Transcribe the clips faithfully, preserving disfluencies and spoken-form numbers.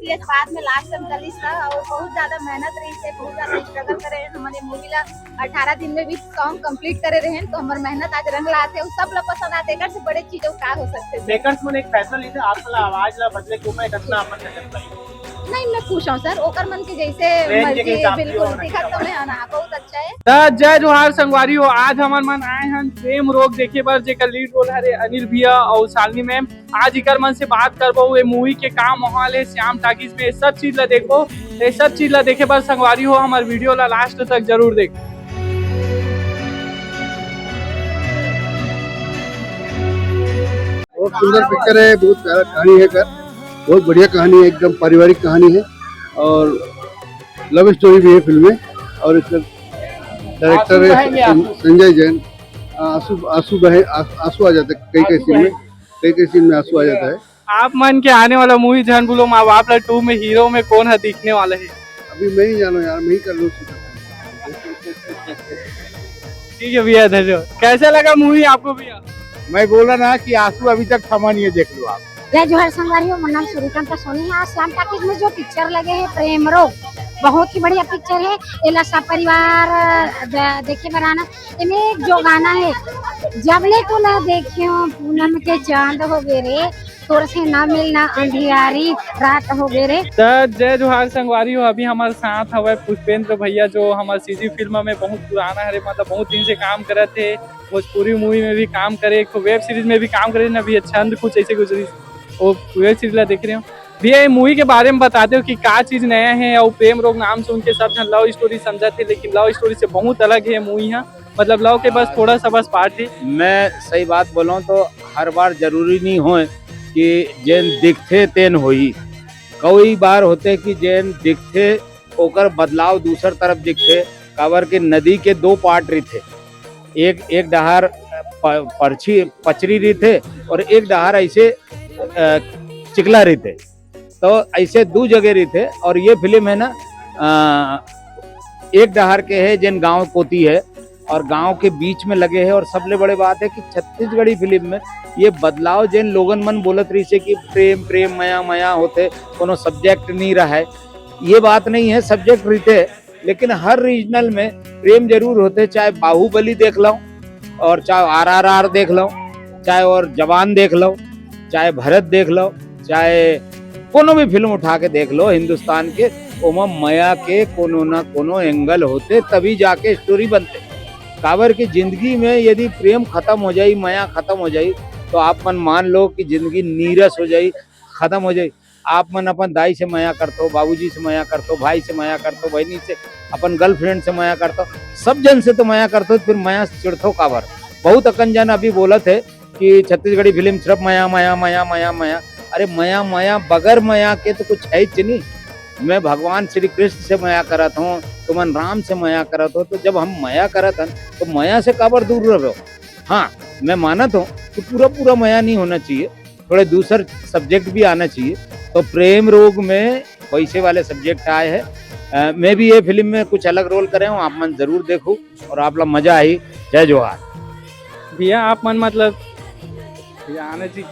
के बाद में लास्ट में चलिस था और बहुत ज्यादा मेहनत रहिस हे, बहुत ज्यादा स्ट्रगल करे हे हमर ये मूवी ला। अठारह दिन में भी सॉन्ग कंप्लीट करे रहे, तो हमर मेहनत आज रंग लात हे, उ सब ला पसंद आते। एकर से बड़े चीज अउ का हो सकथे? मेकर्स मन एक फैसला लेथे, आप साला आवाज ला बदले के ऊपर इतना अपन नजर पाई। नहीं, मैं खुश हूँ सर, ओकर मन के जैसे ट्रेंड के मर्जी, हिसाब से बिल्कुल होना दिखत चाहिए। तो मैं, हाँ, बहुत अच्छा है। त जय जोहार संगवारी हो, आज हमर मन आए हन प्रेम रोग देखे बर, जेकर लीड रोल हरे अनिल भैया और शालिनी मैम। आज इकर मन से बात करबो, ये मूवी के का माहौल है श्याम टाकीज में, ये सब चीज ला देखबो। ये सब चीज ला देखे बर संगवारी हो, हमर वीडियो ला लास्ट तक जरूर देख। बहुत सुंदर पिक्चर है, बहुत प्यारा कहानी है सर, बहुत बढ़िया कहानी है, एकदम पारिवारिक कहानी है और लव स्टोरी भी है फिल्म में। और इसका डायरेक्टर आंसू है बहेंगे, सं-, आंसू। संजय जैन। आंसू, आंसू बहे, आ-, आंसू आ जाता है कई कई आंसू सीन में, बहेंगे। कई कई सीन में आंसू आ जाता है। आप मन के आने वाला मूवी झन भूलो माँ बाप ला टू में हीरो में कौन है दिखने वाला है? अभी मैं ही जानू यार, मैं ही कर लूँ। ठीक है भैया, धन्यवाद। कैसा लगा मूवी आपको भैया? मैं बोला ना कि आंसू अभी तक थमा नहीं है, देख लो आप। जय जोहार संगवारी हो, मोर नाम सूर्यकांता सोनी है। आज श्याम टाकीज में जो पिक्चर लगे है प्रेम रोग, बहुत ही बढ़िया पिक्चर है। एला सब परिवार, अ, द-, देखे बर आना। एमे एक जो गाना है, "जब ले तो ना देखे हो पूनम के चांद हो गे रे, तोर से ना मिलना अंधियारी रात हो गे रे।" त जय जोहार संगवारी हो, अभी हमारे साथ हवे पुष्पेंद्र भैया, जो हमारे सीजी फिल्म में बहुत पुराना हरे, मतलब बहुत दिन से काम करत हे, भोजपुरी मूवी में भी काम करे, एक ठो वेब सीरीज में भी काम करे, ना भैया छंद कुछ ऐसे कुछ रहिस, वो वेब सीरीज ला देख रहे हो। भैया, ये मूवी के बारे में बता दो कि का चीज नया है, और प्रेम रोग नाम सुन के सब झन लव स्टोरी समझत हे, लेकिन लव स्टोरी से बहुत अलग है मूवी है, मतलब लव के बस थोड़ा सा बस पार्ट है। मैं सही बात बोलूँ तो हर बार जरूरी नहीं होए कि जेन दिखथे तेन होई। कई बार होथे कि जेन दिखथे ओकर बदलाव दूसर तरफ दिखथे, काबर के नदी के दो पार्ट रहिथे, एक, एक डहार प-, परछी, पचरी रहिथे और एक डहार ऐसे, अ, चिकला रहिथे। तो ऐसे दू जगह रहिथे और ये फिल्म है ना, अ, एक डहार के है जेन गांव कोती है और गांव के बीच में लगे है। और सबले बड़े बात है कि छत्तीसगढ़ी फिल्म में ये बदलाव जेन लोगन मन बोलत रहिसे कि प्रेम, प्रेम, मया, मया होथे, कोनो सब्जेक्ट नहीं रहा है, ये बात नहीं है, सब्जेक्ट रहिथे। लेकिन हर रीजनल में प्रेम जरूर होथे, चाहे बाहुबली देख लो और चाहे आरआरआर देख लो, चाहे और जवान देख लो, चाहे भरत देख लो, चाहे कोनो भी फिल्म उठा के देख लो हिंदुस्तान के, ओमा मया के कोनो ना कोनो एंगल होथे, तभी जाके स्टोरी बनथे। काबर कि जिंदगी में यदि प्रेम खत्म हो जाई, मया खत्म हो जाई, तो आप मन मान लो कि जिंदगी नीरस हो जाई, खत्म हो जाई। आप मन अपन दाई से मया करथो, बाबूजी से मया करथो, भाई से मया करथो, बहिनी से, अपन गर्लफ्रेंड से मया करथो, सब जन से तो मया करथो, फिर मया से चिढ़थो काबर? बहुत अकन जन अभी बोलत हे कि छत्तीसगढ़ी फिल्म सिर्फ मया, मया, मया, मया, मया। अरे मया, मया, बगैर मया के तो कुछ है ही नहीं। मैं भगवान श्री कृष्ण से मया करत हूँ, तुमन राम से मया करत हो, तो जब हम मया करत हन, तो मया से काबर दूर रहो? हाँ, मैं मानत हूँ कि पूरा पूरा मया नहीं होना चाहिए, थोड़े दूसर सब्जेक्ट भी आना चाहिए। तो प्रेम रोग में वैसे वाले सब्जेक्ट आए हैं। अ, मैं भी ये फिल्म में कुछ अलग रोल करे हूँ, आप मन जरूर देखो और आप ला मजा आई। जय जोहार। भैया, आप मन मतलब, भैया आना जी।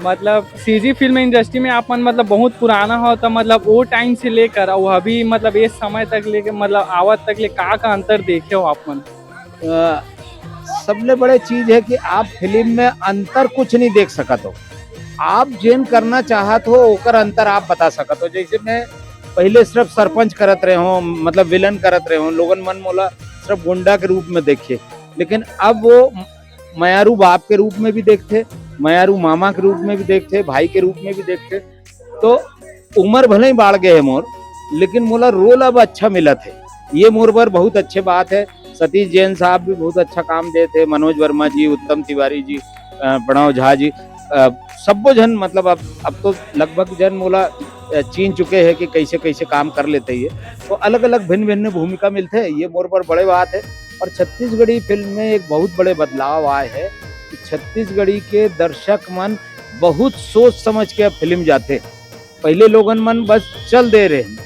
मतलब सीजी फिल्म इंडस्ट्री में आप मन मतलब बहुत पुराना हो, तो मतलब वो टाइम से लेकर और अभी मतलब ये समय तक लेके मतलब आवत तक ले का का अंतर देखे हो आप मन? अ, सबले बड़े चीज है कि आप फिल्म में अंतर कुछ नहीं देख सकत हो। आप जेन करना चाहत हो, ओकर अंतर आप बता सकत हो। जैसे मैं पहले सिर्फ सरपंच करत रहे हूँ, मतलब विलन करत रहे हूँ, लोगन मन मोला सिर्फ गुंडा के रूप में देखे, लेकिन अब वो मयारू बाप के रूप में भी देखथे, मयारू मामा के रूप में भी देखथे, भाई के रूप में भी देखथे। तो उम्र भले ही बाढ़ गए है मोर, लेकिन मोला रोल अब अच्छा मिलत है। ये मोर बर बहुत अच्छे बात है। सतीश जैन साहब भी बहुत अच्छा काम देत हे, मनोज वर्मा जी, उत्तम तिवारी जी, अ, प्रणव झा जी, अ, सब्बो झन, मतलब अब, अब तो लगभग जन मोला, अ, चीन चुके हैं कि कैसे कैसे काम कर लेते हैं। तो अलग अलग भिन्न भिन्न भूमिका मिलते हैं, ये मोर बर बड़े बात है। और छत्तीसगढ़ी फिल्म में एक बहुत बड़े बदलाव आए है कि छत्तीसगढ़ी के दर्शक मन बहुत सोच समझ के अब फिल्म जाते। पहले लोगन मन बस चल दे रहे हैं,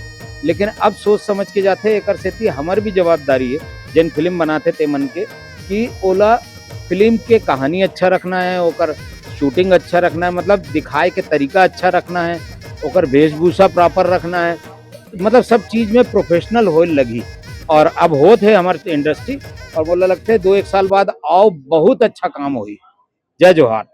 लेकिन अब सोच समझ के जाते। एकर सेती हमर भी जवाबदारी है, जेन फिल्म बनाते ते मन के, कि ओला फिल्म के कहानी अच्छा रखना है, ओकर शूटिंग अच्छा रखना है, मतलब दिखाए के तरीका अच्छा रखना है, ओकर वेशभूषा प्रॉपर रखना है, मतलब सब चीज में प्रोफेशनल होए लगही। और अब होत है हमर इंडस्ट्री, और मोला लगथे दो एक साल बाद अउ बहुत अच्छा काम होही। जय जोहार।